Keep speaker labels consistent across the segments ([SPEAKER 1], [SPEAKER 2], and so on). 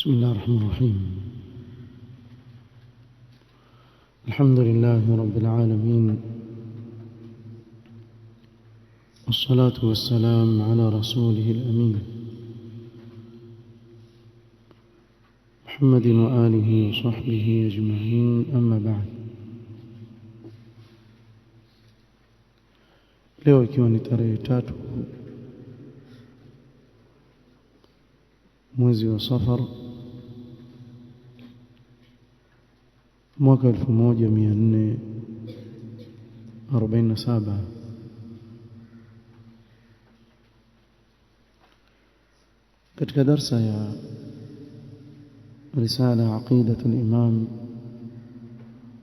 [SPEAKER 1] بسم الله الرحمن الرحيم. الحمد لله رب العالمين، والصلاة والسلام على رسوله الأمين محمد وآله وصحبه أجمعين، أما بعد. Leo ikiwa ni tarehe 3 mwezi wa Safar mwaka 1447, katika darsa ya risala Aqida al-Imam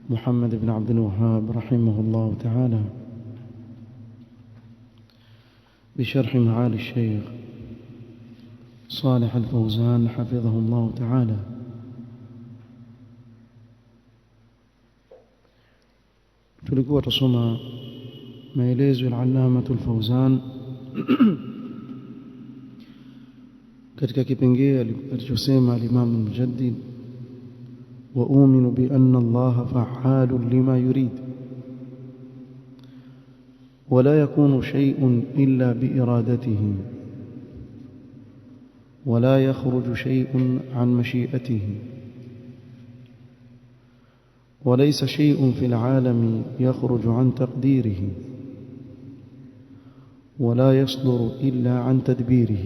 [SPEAKER 1] Muhammad ibn Abdul Wahhab rahimahullah ta'ala بشرح معالي الشيخ صالح الفوزان حفظه الله تعالى. Tulikuwa tusoma maelezo ya Allama al-Fawzan katika kipengee alichosema al-Imam al-Mujaddid, wa u'minu bi anna Allah fa'alun lima yurid ولا يكون شيء إلا بإرادته ولا يخرج شيء عن مشيئته وليس شيء في العالم يخرج عن تقديره ولا يصدر إلا عن تدبيره.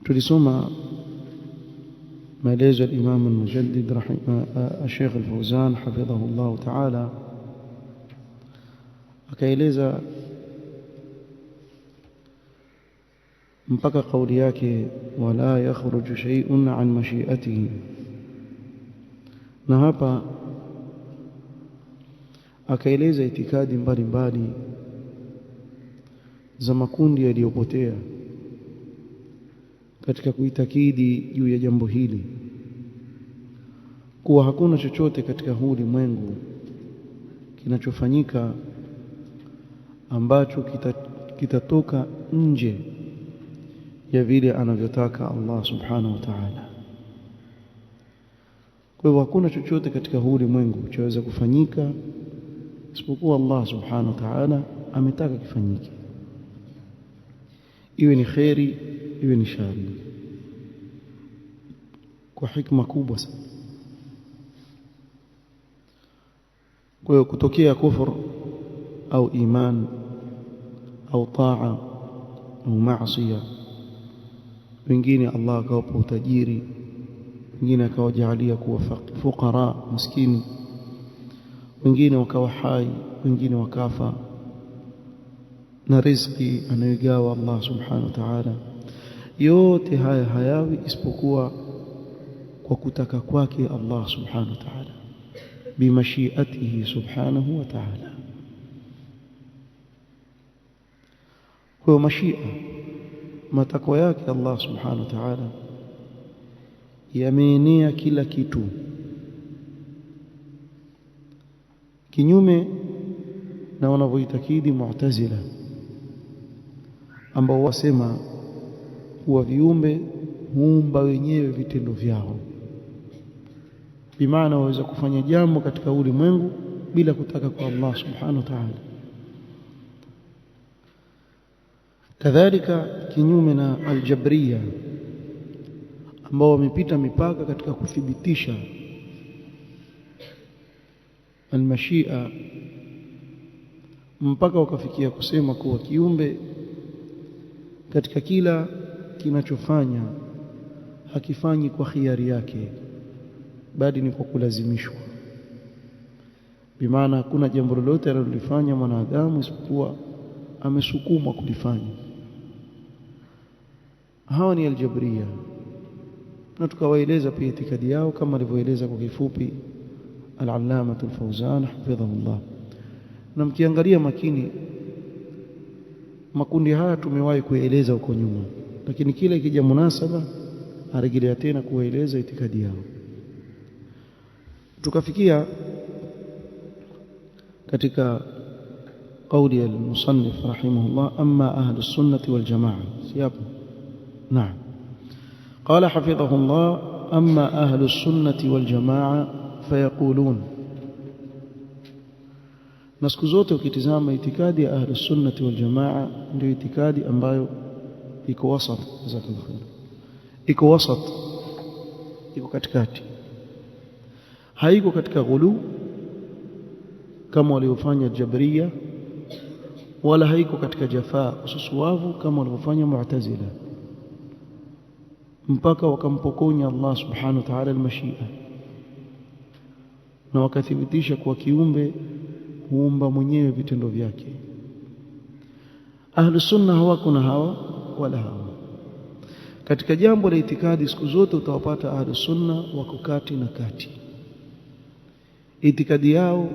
[SPEAKER 1] تلسوما maelezo al-Imam al-Mujaddid Sheikh al-Fawzan hafidhahu Allah ta'ala, akaeleza mpaka kauli yake wala yakhruju shay'un an mashi'atihi. Na hapa akaeleza itikadi mbalimbali za makundi yaliyopotea katika kuitakidi juu ya jambo hili, kuwa hakuna chochote katika huu ulimwengu kinachofanyika ambacho kitatoka nje ya vile anavyotaka Allah subhanahu wa ta'ala. Kwa hivyo hakuna chochote katika huu ulimwengu chaweza kufanyika isipokuwa Allah subhanahu wa ta'ala ametaka kifanyike, iwe ni khairi iwe ni shari, kwa hikma kubwa sana. Kwa hiyo kutokea kufur au iman au taa au maasiya, wengine Allah akawapa utajiri, wengine akawajalia kuwa fuqara maskini, wengine wakawa hai, wengine wakafa, na riziki anayogawa Allah subhanahu wa ta'ala, yote haya hayawi isipokuwa kwa kutaka kwake Allah subhanahu wa ta'ala, bimashiatihi subhanahu wa ta'ala. Kwa mashia, matakwa yake Allah subhanahu wa ta'ala yameenea kila kitu, kinyume na wanavyoitakidi Mu'tazila ambao wasema kuwa viumbe huumba wenyewe vitendo vyao, bimaana waweza kufanya jambo katika ulimwengu bila kutaka kwa Allah subhanahu wa ta'ala. Kadhalika kinyume na Aljabriya ambao wamepita mipaka katika kuthibitisha almashia mpaka wakafikia kusema kuwa kiumbe katika kila kinachofanya hakifanyi kwa khiari yake, bali ni kwa kulazimishwa. Bimaana hakuna jambo lolote analolifanya mwanadamu isipokuwa amesukumwa kulifanya. Hawa ni Aljabriya, na tukawaeleza pia itikadi yao kama alivyoeleza kwa kifupi Al-Allama al-Fawzan hafidhahullah. Na mkiangalia makini makundi haya tumewahi kueleza huko nyuma, lakini kile ikija munasaba arejelea tena kueleza itikadi yao. Tukafikia katika kauli ya al-musannif rahimahullah, amma ahlus sunnati wal jamaa, si hapo? Naam. Qala hafidhahu Allah, amma ahlu sunnati wal jamaa fayaqulun. Na siku zote ukitizama itikadi ya ahlu sunnati wal jamaa ndio itikadi ambayo iko wasat, jazakallahu khair, iko wasat, iko katikati, haiko katika ghulu kama waliofanya Jabriya, wala haiko katika jafaa ususuwavu kama waliofanya Mu'tazila, mpaka wakampokonya Allah subhanahu wa ta'ala al-mashia, na wakathibitisha kuwa kiumbe huumba mwenyewe vitendo vyake. Ahlu sunna hawako na hawa wala hawa. Katika jambo la itikadi siku zote utawapata ahlu sunna wako kati na kati. Itikadi yao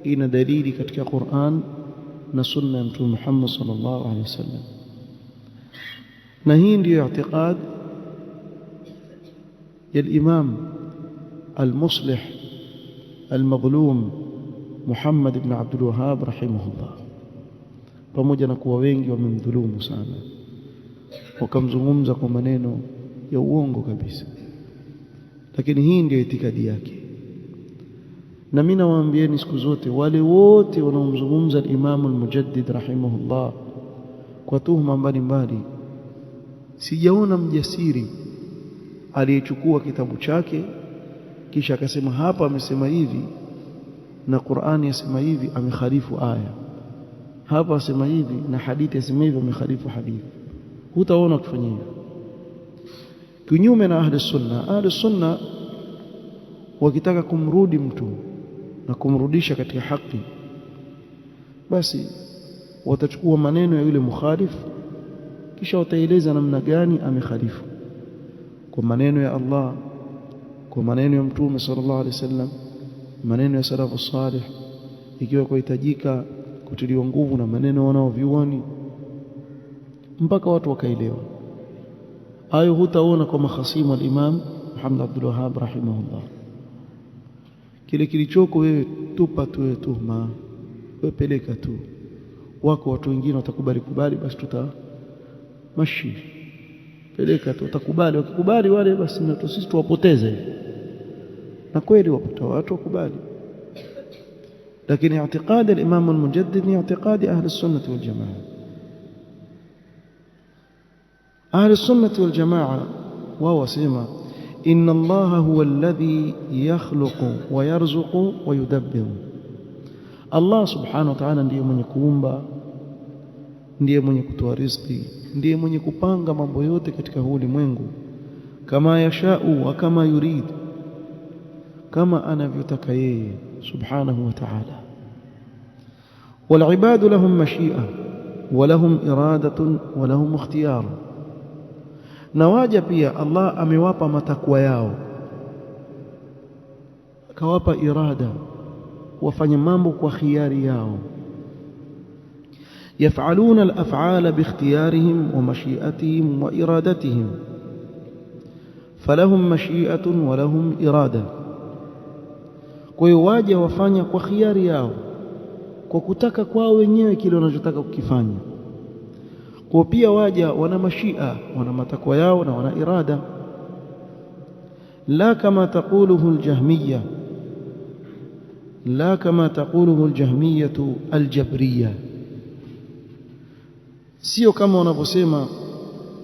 [SPEAKER 1] ina dalili katika Qur'an na sunna ya Mtume Muhammad sallallahu alaihi wasallam, na hii ndiyo i'tiqad ya al-Imam al-Muslih al-Maghlum Muhammad ibn Abdul Wahhab rahimahullah, pamoja na kuwa wengi wamemdhulumu sana, wakamzungumza kwa maneno ya uongo kabisa, lakini hii ndiyo itikadi yake. Na mimi nawaambieni siku zote, wale wote wanaomzungumza al-Imam al-Mujaddid rahimahullah kwa tuhuma mbalimbali, sijaona mjasiri aliyechukua kitabu chake kisha akasema hapa amesema hivi na Qur'ani yasema hivi, amekhalifu aya, hapa asema hivi na hadithi yasema hivi, amekhalifu hadithi. Hutaona ukifanya hivyo. Kinyume na ahli sunna, ahli sunna wakitaka kumrudi mtu na kumrudisha katika haki, basi watachukua maneno ya yule mukhalifu kisha wataeleza namna gani amekhalifu, kwa maneno ya Allah, kwa maneno ya Mtume sallallahu alaihi wasallam, maneno ya salafu salih, ikiwa kuhitajika kutiliwa nguvu na maneno wanaovioni, mpaka watu wakaelewa. Hayo hutaona kwa mahasimu al-Imam Muhammad Abdul Wahhab rahimahullah. Kile kilichoko wewe tupa tu, wewe tuhma, wewe peleka tu, wako watu wengine watakubali kubali, basi tuta mashi, peleka tu, watakubali. Wakikubali wale basi na sisi tuwapoteze, na kweli wapata watu wakubali. Lakini i'tiqadi al-Imam al-Mujaddid ni i'tiqadi ahli sunnah wal jamaa. Ahli sunnah wal jamaa wao wasema inna Allaha huwa alladhi yakhluqu wa yarzuqu wa yudabbiru. Allah subhanahu wa ta'ala ndiye mwenye kuumba, ndiye mwenye kutoa riziki, ndiye mwenye kupanga mambo yote katika huu ulimwengu, kama yashau wa kama yurid, kama anavyotaka yeye subhanahu wa ta'ala. Wal ibadu lahum mashia wa lahum iradatun wa lahum ikhtiyar. Na waja pia Allah amewapa matakwa yao, akawapa irada wafanye mambo kwa khiari yao. Yafaluna al-af'ala bi ikhtiyarihim wa mashi'atihim wa iradatihim, falahum mashi'atun wa lahum irada. Kwa hiyo waja wafanya kwa khiari yao, kwa kutaka kwao wenyewe kile wanachotaka kukifanya. Kwa pia waja wana mashia, wana matakwa yao na wana irada. La kama taquluhu al-jahmiyya, la kama taquluhu al-jahmiyya al-jabriyya, sio kama wanavyosema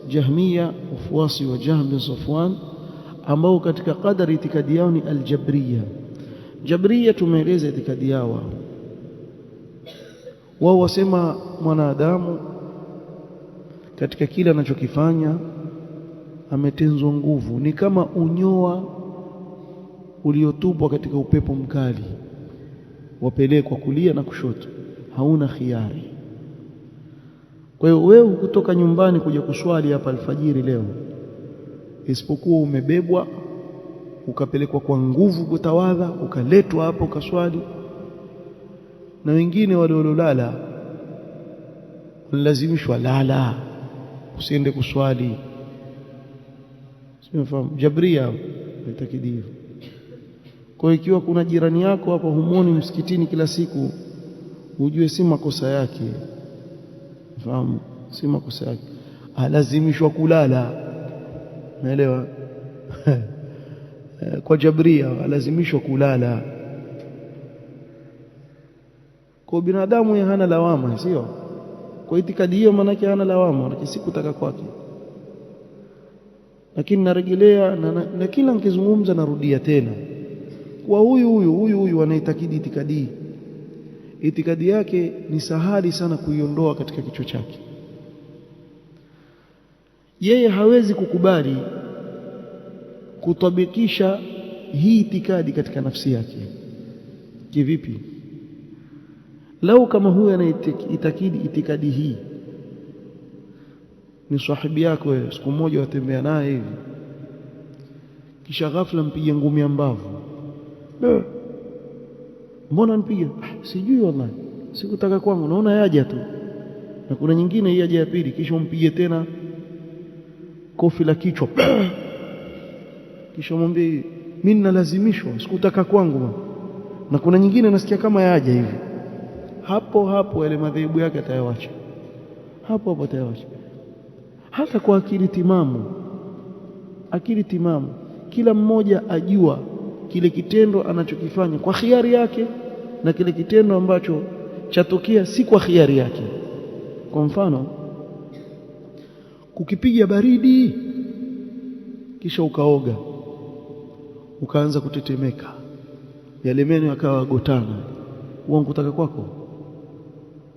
[SPEAKER 1] Jahmiya, wafuasi wa Jahm bin Safwan, ambao katika qadari itikadi yao ni al-jabriyya. Jabriyya tumeeleza itikadi yao wao, wasema mwanadamu katika kile anachokifanya ametenzwa nguvu, ni kama unyoa uliotupwa katika upepo mkali, wapelekwa kulia na kushoto, hauna khiari. Kwa hiyo wewe hukutoka nyumbani kuja kuswali hapa alfajiri leo, isipokuwa umebebwa ukapelekwa kwa nguvu kutawadha, ukaletwa hapo ukaswali. Na wengine wale waliolala walazimishwa lala, usiende kuswali. Sifahamu Jabria itakidi hivyo. Kwa hiyo ikiwa kuna jirani yako hapa humuoni msikitini kila siku, ujue si makosa yake, fahamu, si makosa yake. Alazimishwa kulala, naelewa kwa Jabria alazimishwa kulala. Kwa binadamu yeye hana lawama, sio? Kwa itikadi hiyo maana hana lawama, maana si kutaka kwake. Lakini narejelea na kila nikizungumza narudia tena kwa huyu anaitakidi itikadi, itikadi yake ni sahali sana kuiondoa katika kichwa chake. Yeye hawezi kukubali kutabikisha hii itikadi katika nafsi yake. Kivipi? Lau kama huyu anaitakidi itikadi hii ni sahibi yako wewe, siku moja watembea naye hivi, kisha ghafla mpige ngumi ya mbavu, mbona nipige? Sijui wallahi, sikutaka kwangu, naona yaja tu. Na kuna nyingine hii yaja ya pili, kisha umpige tena kofi la kichwa, kisha mwambie mimi nalazimishwa, sikutaka kwangu. Na kuna nyingine nasikia kama yaja hivi, hapo hapo yale madhehebu yake atayawacha, hapo hapo atayawacha. Hata kwa akili timamu, akili timamu, kila mmoja ajua kile kitendo anachokifanya kwa khiari yake na kile kitendo ambacho chatokea si kwa khiari yake. Kwa mfano, kukipiga baridi kisha ukaoga ukaanza kutetemeka, yale meno yakawa gotana, huwa kutaka kwako?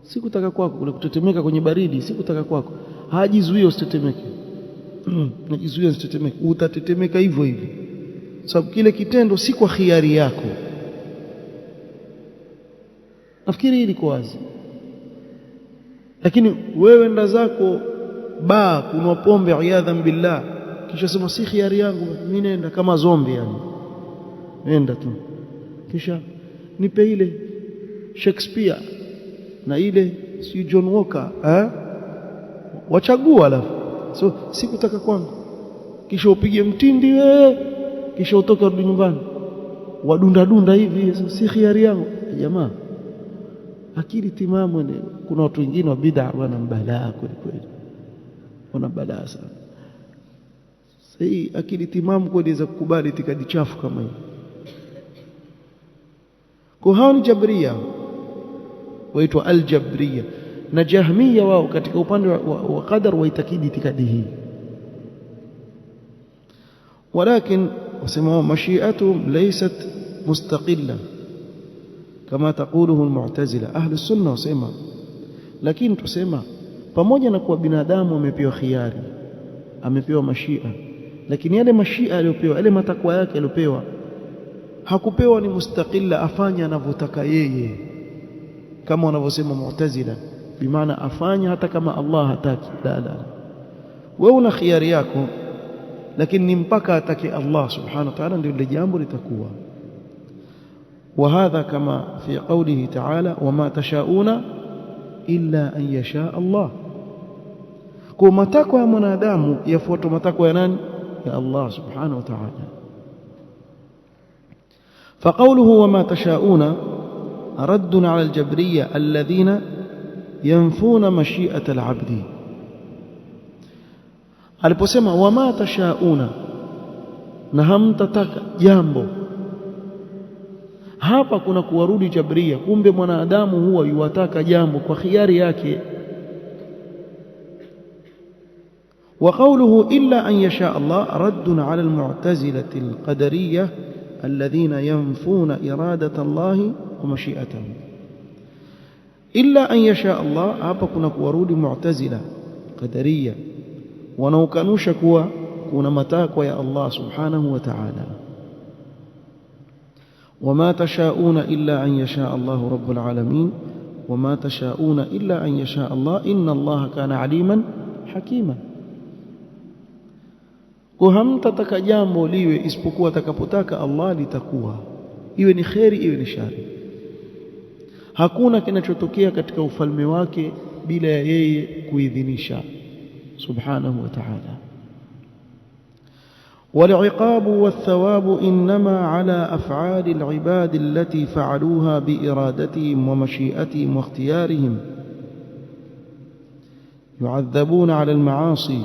[SPEAKER 1] Si kutaka kwako. Kule kutetemeka kwenye baridi si kutaka kwako. Hajizuia usitetemeke, najizuia usitetemeke, utatetemeka hivyo hivyo, sababu kile kitendo si kwa khiari yako. Nafikiri hili liko wazi. Lakini wewe nda zako baa kunwa pombe, iyadhan billah, kisha sema si khiari yangu, mimi nenda kama zombi, yani nenda tu, kisha nipe ile Shakespeare na ile si John Walker, wachagua, alafu so sikutaka kwangu, kisha upige mtindi wewe, kisha utoke urudi nyumbani wadunda dunda hivi, si khiari yangu. Jamaa, akili timamu. Kuna watu wengine wa bid'a wana balaa kweli kweli, wana balaa sana. Sasa akili timamu kweli za kukubali itikadi chafu kama hii? Kwa hao ni Jabria, waitwa al-Jabria. Na Jahmiya wao katika upande wa qadar waitakidi itikadi hii, walakin wasema mashi'atuhum laysat mustaqilla kama taquluhu al-Mu'tazila. Ahli sunna wasema, lakini tusema pamoja na kuwa binadamu amepewa khiari, amepewa mashia, lakini yale mashia aliyopewa, yale matakwa yake aliyopewa, hakupewa ni mustaqilla, afanye anavyotaka yeye, kama wanavyosema Mu'tazila, bimaana afanye hata kama Allah hataki. La, la, wewe una khiari yako, lakini ni mpaka atake Allah subhanahu wa ta'ala ndio lile jambo litakuwa. وهذا كما في قوله تعالى وما تشاءون إلا أن يشاء الله. Kwa matakwa ya mwanadamu yafuatwa matakwa ya nani? Ya Allah subhanahu wa ta'ala. فقوله وما تشاءون رد على الجبرية الذين ينفون مشيئة العبد. Aliposema wama tashauna, na hamtataka jambo, hapa kuna kuwarudi Jabria. Kumbe mwanadamu huwa yuwataka jambo kwa khiari yake. Wa qawluhu illa an yasha Allah raddun ala almu'tazilati alqadariyya alladhina yanfuna iradata Allah wa mashi'atahu. Illa an yasha Allah, hapa kuna kuwarudi Mu'tazila Qadariyya wanaokanusha kuwa kuna matakwa ya Allah subhanahu wa ta'ala. وما تشاءون إلا أن يشاء الله رب العالمين وما تشاءون إلا أن يشاء الله إن الله كان عليما حكيما. Kwa hamtataka jambo liwe isipokuwa atakapotaka Allah litakuwa, iwe ni kheri iwe ni shari. Hakuna kinachotokea katika ufalme wake bila ya yeye kuidhinisha subhanahu wa ta'ala. والعقاب والثواب إنما على أفعال العباد التي فعلوها بإرادتهم ومشيئتهم واختيارهم Yuadhabuna ala almaasi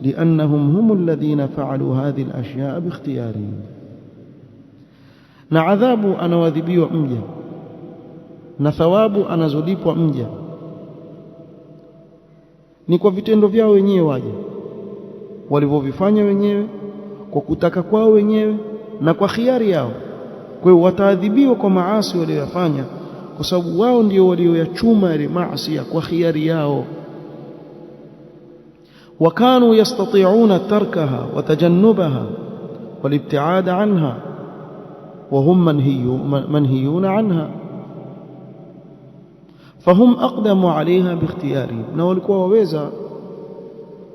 [SPEAKER 1] liannahum hum alladhina faalu hadhihi alashyaa biikhtiyarihim. Na adhabu anaoadhibiwa mja na thawabu anazolipwa mja ni kwa vitendo vyao wenyewe, waja walivyovifanya wenyewe kwa kutaka kwao wenyewe na kwa khiari yao. Kwa hiyo wataadhibiwa kwa maasi walioyafanya, kwa sababu wao ndio walioyachuma yale maasi kwa khiari yao. Wakanu yastati'una tarkaha wa tajannubaha walibtiada anha wa hum manhiyuna anha fahum aqdamu alaiha biikhtiyarihim, na walikuwa waweza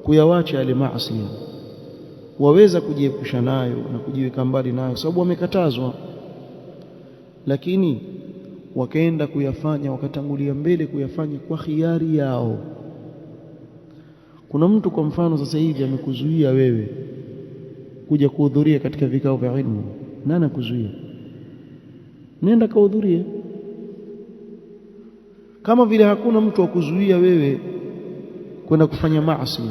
[SPEAKER 1] kuyawacha yale maasi, waweza kujiepusha nayo na kujiweka mbali nayo, sababu wamekatazwa, lakini wakaenda kuyafanya, wakatangulia mbele kuyafanya kwa khiari yao. Kuna mtu kwa mfano sasa hivi amekuzuia wewe kuja kuhudhuria katika vikao vya ilmu, nani akuzuia? Nenda kahudhurie. Kama vile hakuna mtu wa kuzuia wewe kwenda kufanya maasi,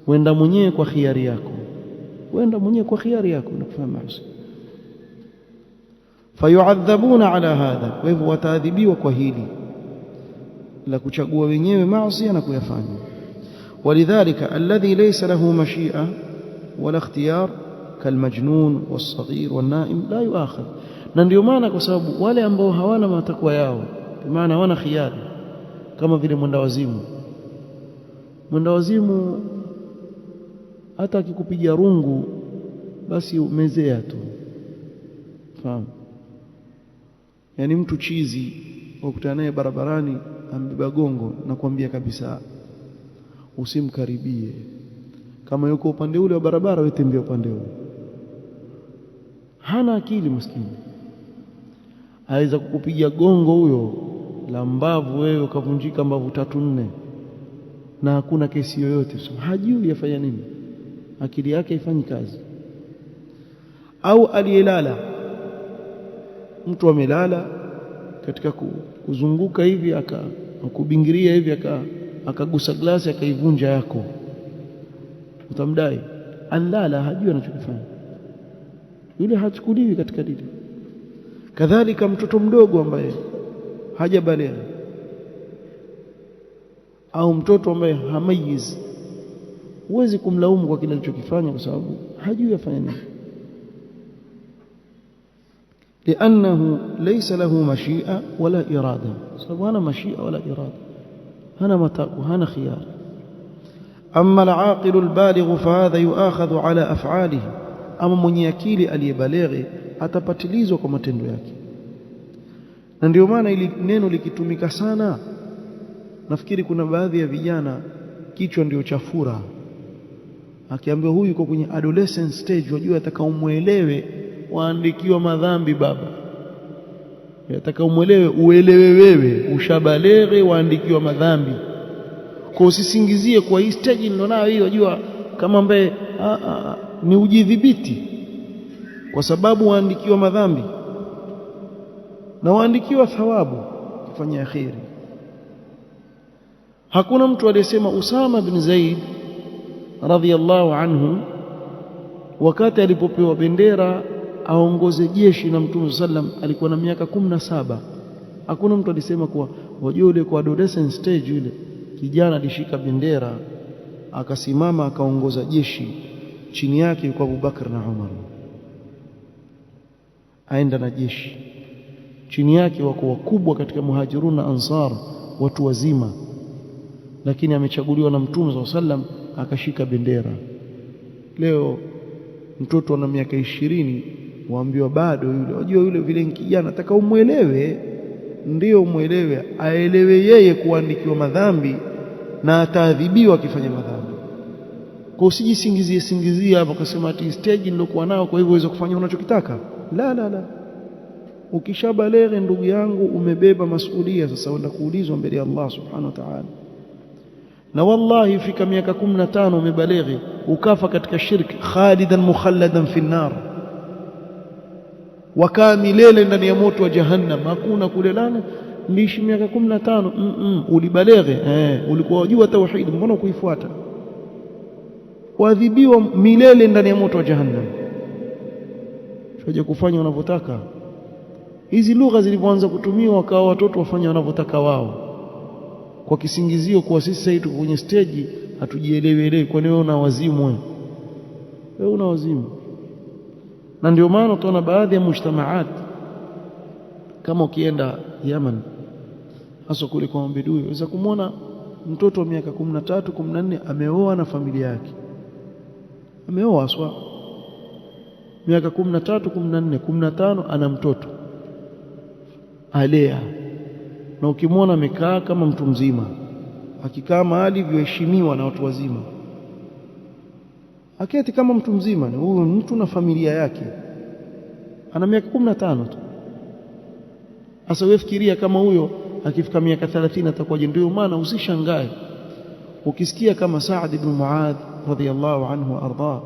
[SPEAKER 1] wenda mwenyewe kwa khiari yako, wenda mwenyewe kwa khiari yako na kufanya maasi. Fayuadhabuna ala hadha, kwa hivyo wataadhibiwa kwa hili la kuchagua wenyewe maasi na kuyafanya. Walidhalika alladhi laysa lahu mashia wala ikhtiyar kalmajnun walsaghir walnaim la yuakhadh. Na ndio maana, kwa sababu wale ambao hawana matakwa yao, kwa maana hawana khiari, kama vile mwendawazimu. Mwendawazimu hata akikupiga rungu basi umezea tu, fahamu. Yaani mtu chizi wakutana naye barabarani, ambeba gongo na kuambia kabisa usimkaribie, kama yuko upande ule wa barabara wewe tembea upande ule. Hana akili maskini, aweza kukupiga gongo huyo la mbavu, wewe ukavunjika mbavu tatu nne, na hakuna kesi yoyote. So, hajui yafanya nini, akili yake haifanyi kazi. Au aliyelala, mtu amelala katika kuzunguka hivi akakubingiria hivi akagusa glasi akaivunja yako, utamdai? Anlala, hajui anachokifanya yule, hachukuliwi katika dini. Kadhalika mtoto mdogo ambaye hajabalegha au mtoto ambaye hamayiz, huwezi kumlaumu kwa kile alichokifanya kwa sababu hajui afanya nini. Liannahu laysa lahu mashia wala irada, sababu hana mashia wala irada, hana matakwa, hana khiyari. Amma alaqilu albalighu fahadha yuakhadhu ala af'alihi, ama mwenye akili aliyebaleghe atapatilizwa kwa matendo yake. Na ndio maana ili neno likitumika sana, nafikiri kuna baadhi ya vijana kichwa ndio chafura, akiambiwa huyu yuko kwenye adolescent stage, wajua atakaumwelewe, waandikiwa madhambi baba, atakaumwelewe, uelewe wewe, ushabaleghe, waandikiwa madhambi. Kwa usisingizie kwa hii stage nilionayo hii, wajua kama ambaye ni ujidhibiti, kwa sababu waandikiwa madhambi na waandikiwa thawabu kufanya kheri. Hakuna mtu aliyesema Usama bin Zaid radhiyallahu anhu wakati alipopewa bendera aongoze jeshi na Mtume sallam alikuwa na miaka 17. Hakuna mtu alisema kuwa wajua yule kwa adolescent stage yule kijana alishika bendera akasimama akaongoza jeshi, chini yake yuko Abubakar na Umar, aenda na jeshi, chini yake wako wakubwa katika Muhajirun na Ansar, watu wazima, lakini amechaguliwa na Mtume SAW sallam akashika bendera. Leo mtoto ana miaka 20 waambiwa bado yule, wajua yule vile kijana, nataka umwelewe, ndio umwelewe, aelewe yeye kuandikiwa madhambi na ataadhibiwa akifanya madhambi. Kwa usijisingizie singizie hapo ukasema ati stage nilokuwa nao, kwa hivyo uweze kufanya unachokitaka. La, la, la. Ukishabaleghe ndugu yangu, umebeba masuhulia sasa, uenda kuulizwa mbele ya Allah subhanahu wa ta'ala. Na wallahi fika miaka 15 umebaleghe, ukafa katika shirki, khalidan mukhalladan fi nnar, wakaa milele ndani ya moto wa jahannam, hakuna kulelana. Niliishi miaka 15. Ulibaleghe, ulikuwa wajua tauhid, mbona kuifuata? Waadhibiwa milele ndani ya moto wa jahannam. Sio kufanya wanavyotaka. Hizi lugha zilipoanza kutumiwa wakawa watoto wafanya wanavyotaka wao, kwa kisingizio kuwa sisi sasa tuko kwenye stage hatujielewi elewi. Kwani wewe una wazimu? Wewe una wazimu. Na ndio maana utaona baadhi ya mujtamaat, kama ukienda Yemen hasa kule kwa mabedui, unaweza kumwona mtoto wa miaka 13 14 ameoa na familia yake, ameoa haswa miaka 13 14 15, ana mtoto alea, na ukimwona amekaa kama mtu mzima, akikaa mahali vyoheshimiwa na watu wazima, aketi kama mtu mzima. Ni huyu mtu na familia yake, ana miaka 15 tu. Sasa wewe fikiria kama huyo akifika miaka 30 atakuwaje? Ndio maana usishangae ukisikia kama Saad ibn Muadh radhiyallahu anhu arda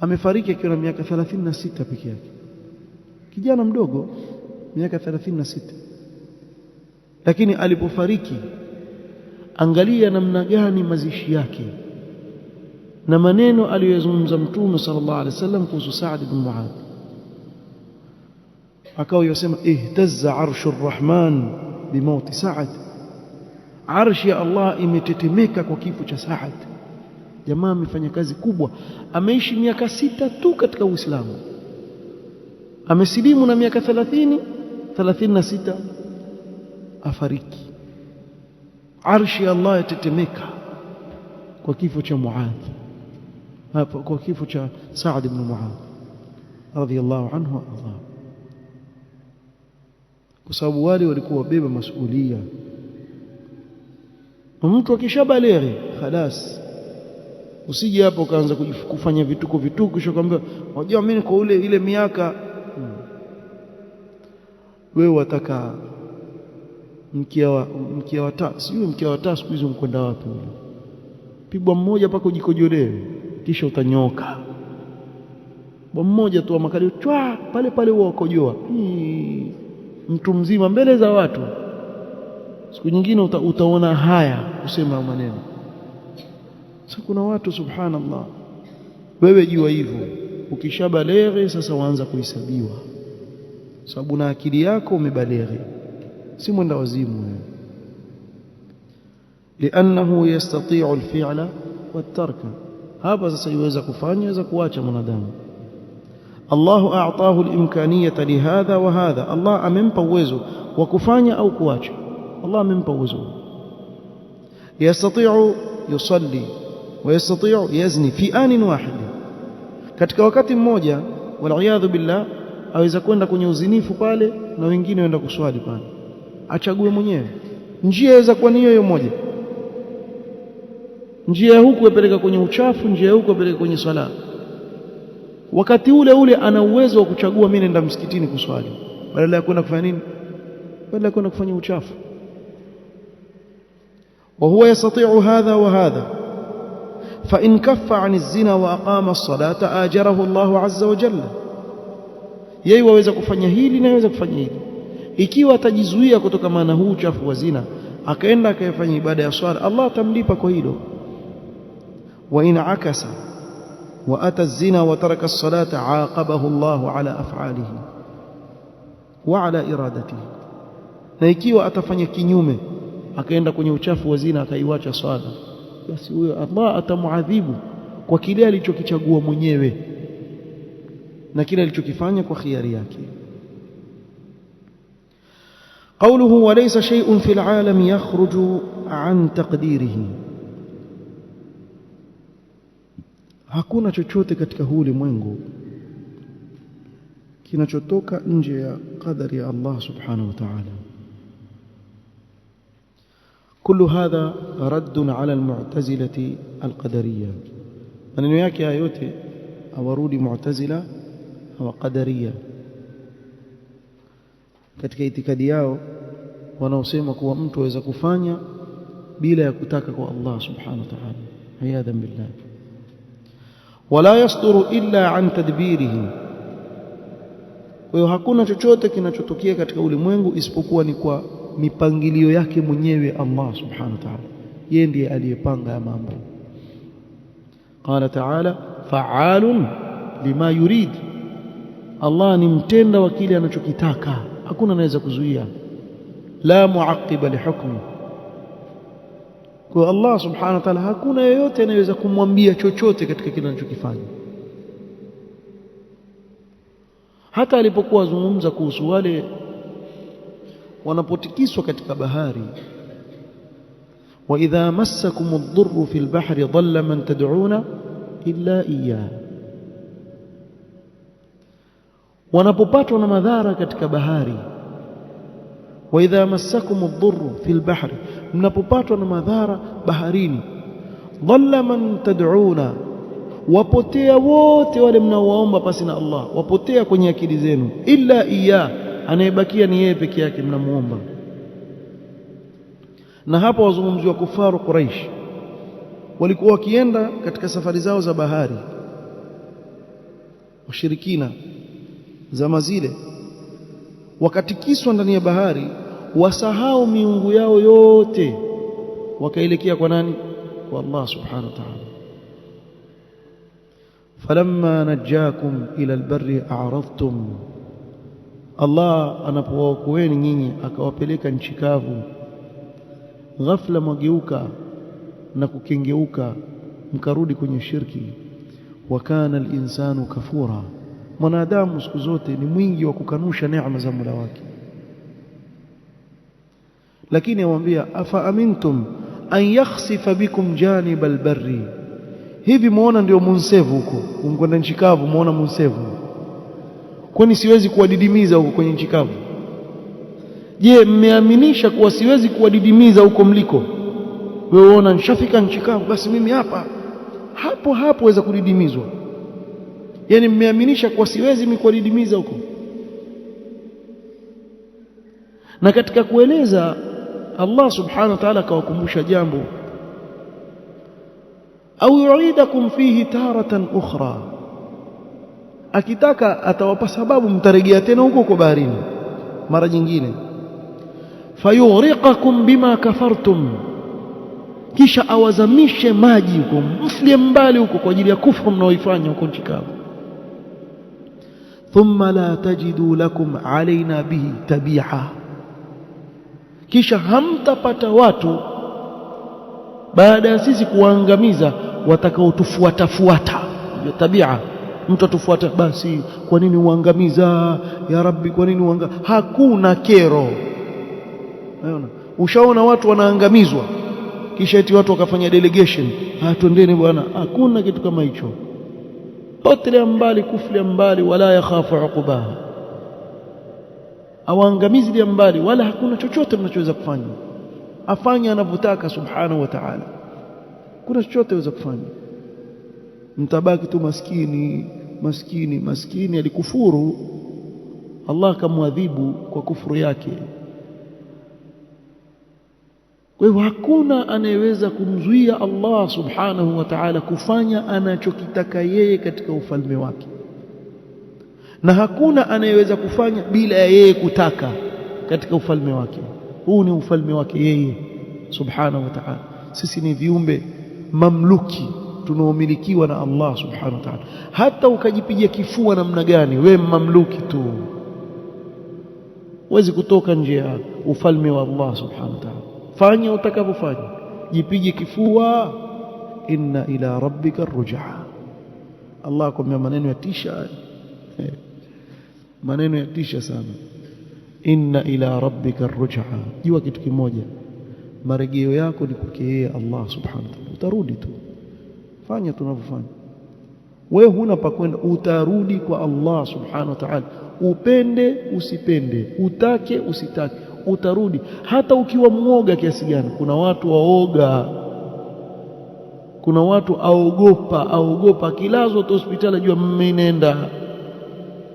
[SPEAKER 1] amefariki akiwa na miaka 36 peke yake, kijana mdogo, miaka 36. Lakini alipofariki, angalia namna gani mazishi yake na maneno aliyozungumza Mtume sallallahu alaihi wasallam kuhusu Saad ibn Muadh, akawa yosema ihtazza arshu rrahman bimauti Saad, arshi ya Allah imetetemeka kwa kifo cha Saad. Jamaa amefanya kazi kubwa, ameishi miaka 6 tu katika Uislamu, amesilimu na miaka 30 36 afariki. Arshi ya Allah yatetemeka kwa kifo cha Muadh, kwa kifo cha Saad ibn Muadh radhiyallahu anhu wa arda, kwa sababu wale walikuwa wabeba masuhulia. Mtu akishabaleghe khalas, usije hapo ukaanza kufanya vituko vituko, kisha kwambia unajua mimi kwa ule ile miaka. Wewe wataka mkia wa taa, sijui mkia wa taa siku hizo mkwenda wapi ule, pigwa mmoja mpaka ujikojolewe kisha utanyoka. Bwa mmoja tu makali chwa pale pale huwa wakojoa mtu mzima mbele za watu. Siku nyingine utaona haya kusema maneno. Sasa kuna watu subhanallah, wewe jua hivyo, ukishabaleghe sasa waanza kuhesabiwa, sababu na akili yako umebaleghe, si mwenda wazimu wewe. Li'annahu yastati'u al-fi'la wat-tarka, hapa sasa yuweza kufanya, yuweza kuacha mwanadamu. Allahu a'tahu al-imkaniyata lihadha wa hadha, Allah amempa uwezo wa kufanya au kuacha. Allah amempa uwezo. Yastati'u yusalli wa yastati'u yazni fi anin wahid, katika wakati mmoja, wal billah, aweza kwenda kwenye uzinifu pale na wengine waenda kuswali pale, achague mwenyewe. Njia yaweza kuwa ni hiyo moja, njia ya huku yapeleka kwenye uchafu, njia ya huku yapeleka kwenye swala. Wakati ule ule ana uwezo wa kuchagua, mimi nenda msikitini kuswali badala ya kwenda kufanya nini, badala ya kwenda kufanya uchafu. Wa huwa yastati'u hadha wa hadha, fa in kaffa 'an az-zina wa aqama as-salata ajarahu Allahu 'azza wa jalla. Yeye waweza kufanya hili na yaweza kufanya hili. Ikiwa atajizuia kutokana na huu uchafu wa zina, akaenda akafanya ibada ya swala, Allah atamlipa kwa hilo. Wa in akasa wa ata az-zina wa taraka as-salata aqabahu Allahu ala af'alihi wa ala iradatihi. Na ikiwa atafanya kinyume, akaenda kwenye uchafu wa zina akaiwacha swala, basi huyo Allah atamuadhibu kwa kile alichokichagua mwenyewe na kile alichokifanya kwa khiari yake. قوله وليس شيء في العالم يخرج عن تقديره, hakuna chochote katika huu ulimwengu kinachotoka nje ya qadari ya Allah subhanahu wa ta'ala. كل هذا رد على المعتزلة القدرية. Maneno yake haya yote awarudi Mu'tazila wa Qadariya katika itikadi yao wanaosema kuwa mtu aweza kufanya bila ya kutaka kwa Allah subhanahu wa ta'ala, iyadhan billah. Wala yasduru illa an tadbirihi, Kwa hiyo hakuna chochote kinachotokea katika ulimwengu isipokuwa ni kwa mipangilio yake mwenyewe Allah subhanahu wa ta'ala. Yeye ndiye aliyepanga ya mambo. Qala ta'ala fa'alun lima yurid, Allah ni mtenda wa kile anachokitaka, hakuna anaweza kuzuia. La muaqiba lihukmi. Kwa Allah subhanahu wa ta'ala hakuna yeyote anayeweza kumwambia chochote katika kile anachokifanya. Hata alipokuwa azungumza kuhusu wale wanapotikiswa katika bahari, wa idha massakum ad-durru fil bahri dhalla man tad'una illa iyyah, wanapopatwa na madhara katika bahari, wa idha massakum ad-durru fil bahri, mnapopatwa na madhara baharini, dhalla man tad'una, wapotea wote wale mnaowaomba pasi na Allah, wapotea kwenye akili zenu, illa iya, anayebakia ni yeye peke yake mnamuomba. Na hapa wazungumziwa kufaru Quraish, walikuwa wakienda katika safari zao za bahari, washirikina zama zile, wakatikiswa ndani ya bahari, wasahau miungu yao yote, wakaelekea kwa nani? Kwa Allah subhanahu wa ta'ala. Falamma najakum ila albarri a'radtum, Allah anapowaokoeni nyinyi akawapeleka nchi kavu, ghafla mwageuka na kukengeuka mkarudi kwenye shirki. Wa kana alinsanu kafura, mwanadamu siku zote ni mwingi wa kukanusha neema za Mola wake. Lakini amwambia afa amintum an yakhsifa bikum janib albarri, hivi muona ndio munsevu huko unkwenda nchi kavu, muona munsevu, kwani siwezi kuwadidimiza huko kwenye nchi kavu? Je, mmeaminisha kuwa siwezi kuwadidimiza huko mliko? Wewe uona nishafika nchi kavu, basi mimi hapa hapo hapo weza kudidimizwa. Yani mmeaminisha kuwa siwezi mimi kuwadidimiza huko. Na katika kueleza Allah subhanahu wa ta'ala akawakumbusha jambo, au yuidakum fihi taratan ukhra, akitaka atawapa sababu mtarejea tena huko huko baharini mara nyingine. Fayughriqakum bima kafartum, kisha awazamishe maji huko, mflie mbali huko kwa ajili ya kufuru mnaoifanya huko nchi kavu. Thumma la tajidu lakum alaina bihi tabi'a, kisha hamtapata watu baada ya sisi kuwaangamiza watakaotufuatafuata. Tabia, mtu atufuata, basi kwa nini uangamiza ya Rabbi, kwa nini uanga? Hakuna kero. Unaona, ushaona watu wanaangamizwa kisha eti watu wakafanya delegation, twendeni bwana. Hakuna kitu kama hicho. Potelea mbali, kuflia mbali, wala yakhafu uqubaha, awaangamizi mbali, wala hakuna chochote mnachoweza kufanya. Afanye anavyotaka subhanahu wa ta'ala, kuna chochote waweza kufanya. Mtabaki tu maskini maskini maskini. Alikufuru, Allah akamwadhibu kwa kufuru yake. Kwa hivyo hakuna anayeweza kumzuia Allah subhanahu wa ta'ala kufanya anachokitaka yeye katika ufalme wake, na hakuna anayeweza kufanya bila ya yeye kutaka katika ufalme wake. Huu ni ufalme wake yeye subhanahu wa ta'ala. Sisi ni viumbe mamluki tunaomilikiwa na Allah subhanahu wa ta'ala. Hata ukajipigia kifua namna gani, we mamluki tu, huwezi kutoka nje ya ufalme wa Allah subhanahu wa ta'ala. Fanya utakavyofanya, jipige kifua, inna ila rabbika rujaa. Allah akwambia maneno ya tisha, maneno ya tisha sana. Inna ila rabbika rujaa, jua kitu kimoja, marejeo yako ni kwake yeye Allah subhanahu wa ta'ala. Utarudi tu, fanya tunavyofanya, wewe huna pa kwenda, utarudi kwa Allah subhanahu wa ta'ala, upende usipende, utake usitake, utarudi. Hata ukiwa mwoga kiasi gani. Kuna watu waoga, kuna watu aogopa, aogopa akilazwa tu hospitali ajua mmenenda,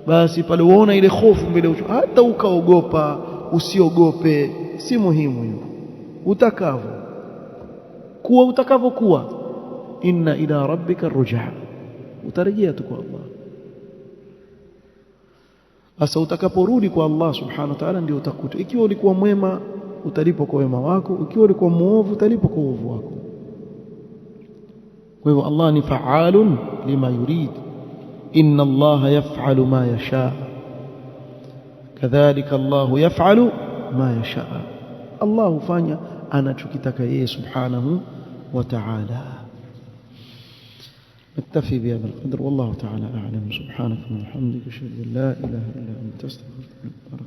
[SPEAKER 1] basi pale uona ile hofu mbele ucho. Hata ukaogopa usiogope, si muhimu hiyo, utakavyo kuwa, utakavyokuwa, inna ila rabbika rujaa, utarejea tu kwa Allah. Sasa utakaporudi kwa Allah subhanahu wa ta'ala ndio utakuta ikiwa ulikuwa mwema utalipwa kwa wema wako, ikiwa ulikuwa muovu utalipwa kwa uovu wako. Kwa hivyo Allah ni fa'alun lima yurid, inna Allah yaf'alu ma yasha, kadhalika Allah yaf'alu ma yasha. Allah hufanya anachokitaka yeye subhanahu wa ta'ala. نكتفي بهذا القدر، والله تعالى أعلم. سبحانك اللهم وبحمدك، أشهد أن لا إله إلا أنت، أستغفرك. بارك.